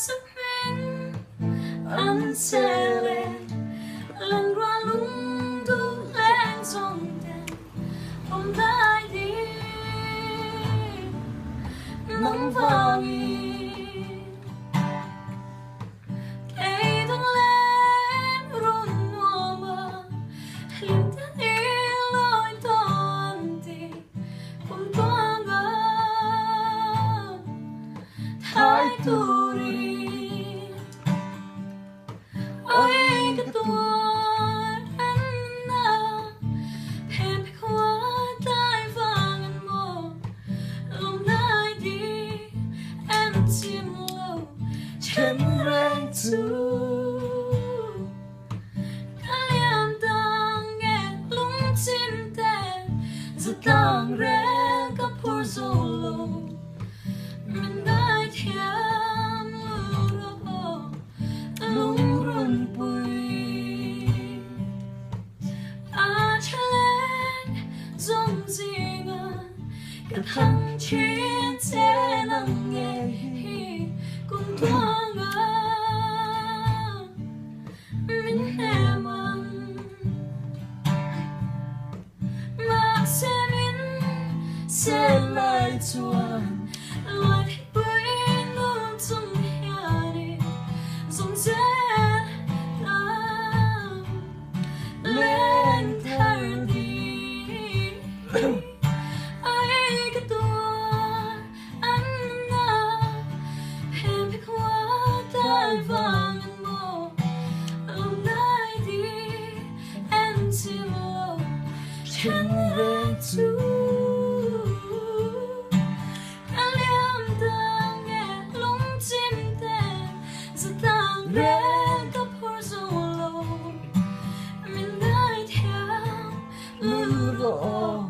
Sakhming an che le Lengrua lungduh leng zawng ten Awm dai di nang vangin Kei dang leng run nuam a Hlim ten i lawi tawn ti Kum tuanga Thai turin Oi ka tuar an na Phem khua tai vang an maw Lung lai di em chim lo Then reng chu Ka liam tang e lung chim te Zatlang rel ka phur zo lo Min ngaithiam rawh Lungrunpui A thaleng zawng zinga Ka thlang thin che nang nge hi Kum tluanga min hnem ang Mahse min se lai chuan Luat hi pui nung chung hian i Zawng zel tang leng thar di Ai ka tuar an na Phem phe khua tai vang an maw Lung nai di em chim lo Then reng chu Ka liam tang e lung chim ten Zatlang rel ka phur zo lo Min ngaithiam lu rawh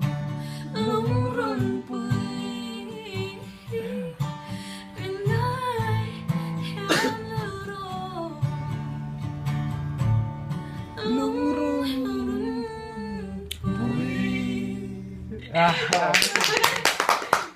Lungrunpui Min ngaithiam lu rawh Lungrunpui.